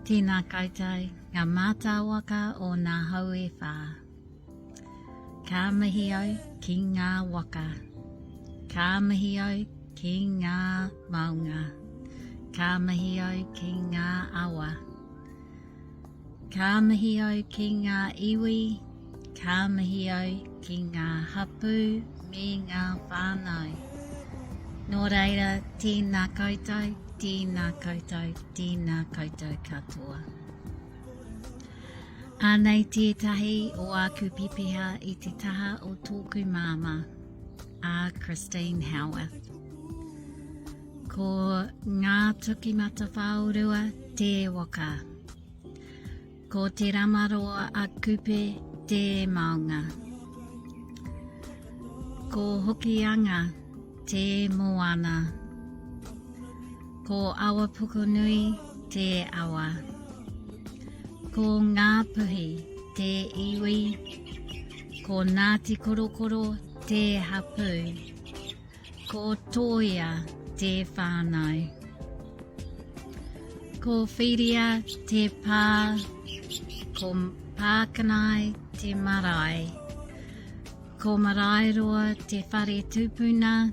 Tēnā koutou, ngā mātāwaka o nā hau e whā. Ka mihi au ki ngā waka. Ka mihi au ki ngā maunga. Ka mihi au ki ngā awa. Ka mihi au ki ngā iwi, ka mihi au ki ngā hapū me ngā whānau. Nō reira, tēnā koutou, tēnā koutou, tēnā koutou katoa. Anei tētahi o āku pepeha i te taha o tōku māmā, a Christine Howarth. Ko Ngātokimatawhaorua te waka. Ko Te Ramaroa a Kupe te maunga. Ko Hokianga te moana. Ko Awapukunui te awa. Ko Ngāpuhi te iwi. Ko Ngāti Korokoro te hapū. Ko Tōia te whānau. Ko Whiria te pā, ko Pākanae te marae. Ko Maraeroa te whare tupuna,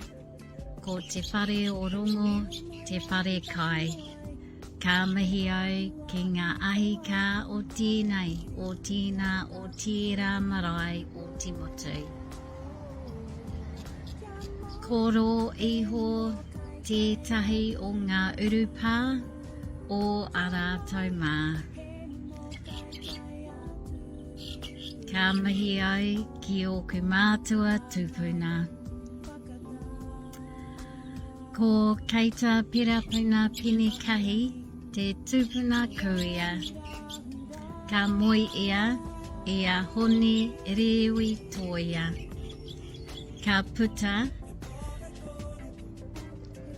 ko Te Whare o Rongo te whare kai. Ka mihi au ki ngā ahi kā o tēnei, o tēnā, o tērā marae o te motu. Koro iho tētahi o ngā urupā o a rātou mā. Ka mihi au ki ōku mātua tupuna. Ko Keita Pirapuna Pinikahi te tupuna kuia. Ka moe ia i a Hone Rewi Toia. Ka puta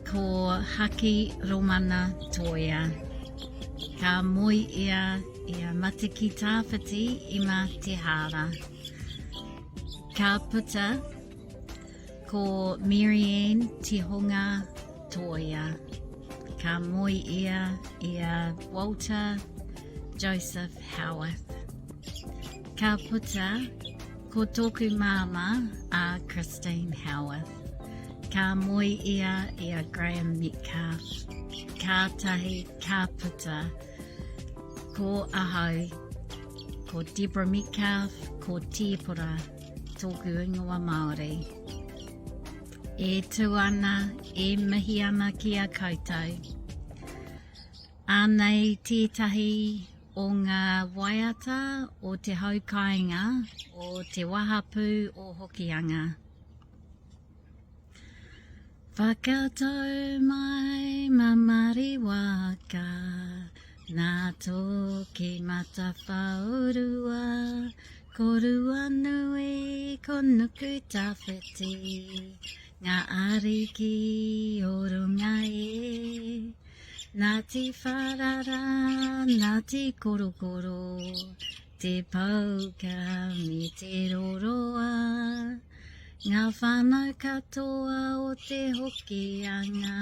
ko Haki Romana Toia. Ka moe ia i a Matiki Tāwhiti Ima Te Hāra. Ka puta Ko Mary-Ann Te Honga Toia. Ka moe ia i a Walter Joseph Howarth. Ka puta ko tōku māmā a Christine Howarth. Ka moe ia i a Graham Metcalf. Kātahi ka puta ko ahau, ko Deborah Metcalf, ko Tēpora. Tōku ingoa Māori. E tū ana, e mihi ana ki a koutou. Anei tētahi o ngā waiata o te hau kāinga o te wahapū o Hokianga. Whakatau mai mamari waka Nā tōki matawhaorua Ko Ruanui, ko Nukutawhiti Ngā ariki o runga e Nā Tīwharara, nā Tīkorokoro Te pouka me te roroa Ngā whānau katoa o te Hokianga,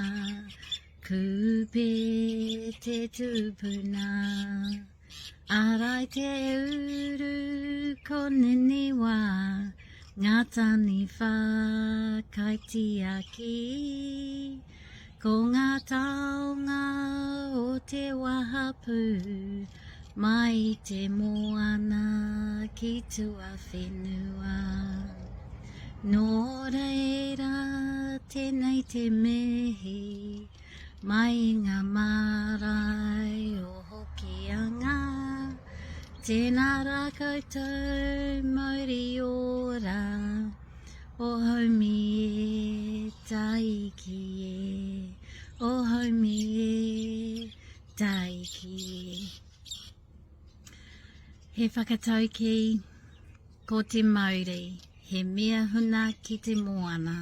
Kupe te tupuna. Ārai te uru ko Niniwa, Ngā taniwha kaitiaki. Ko ngā taonga o te wahapū, Mai i te moana ki tuawhenua. Nō reira tēnei te mihi mai i ngā marae o Hokianga. Tēnā rā koutou mauri ora, o haumi e, tāiki e, o haumi e, Tāiki. He whakataukī, ko te mauri, he mea huna ki te moana.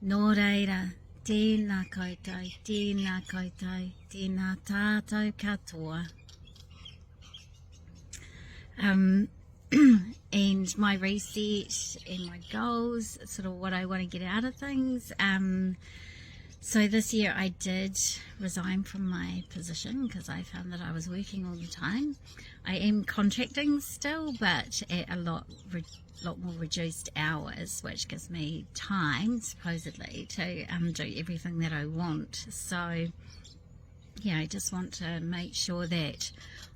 Nō reira, tēnā koutou, tēnā koutou, tēnā tātou katoa. Um, and my research and my goals, sort of what I want to get out of things. Um, So this year I did resign from my position because I found that I was working all the time. I am contracting still, but at a lot lot more reduced hours, which gives me time, supposedly, to do everything that I want. So yeah, I just want to make sure that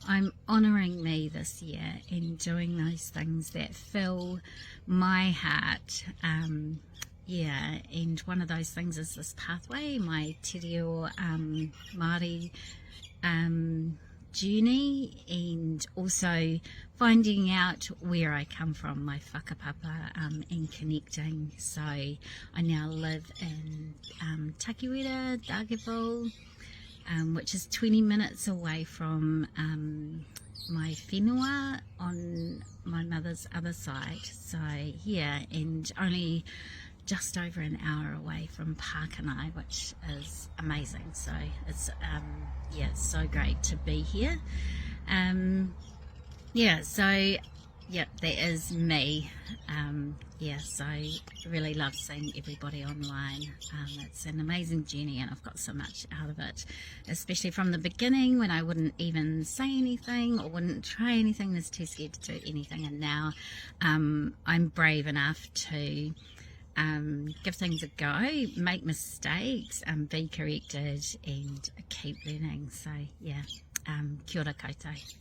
I'm honouring me this year and doing those things that fill my heart. Yeah, and one of those things is this pathway, my te reo Māori journey, and also finding out where I come from, my whakapapa, and connecting. So I now live in Takiwera, Dargaville, which is 20 minutes away from my whenua on my mother's other side. So yeah, and only just over an hour away from Parkanae, which is amazing. So it's yeah, it's so great to be here. Yeah, so yep, that is me. Yeah, so I really love seeing everybody online. It's an amazing journey and I've got so much out of it, especially from the beginning when I wouldn't even say anything or wouldn't try anything, was too scared to do anything. And now I'm brave enough to give things a go, make mistakes, be corrected and keep learning. So yeah, kia ora koutou.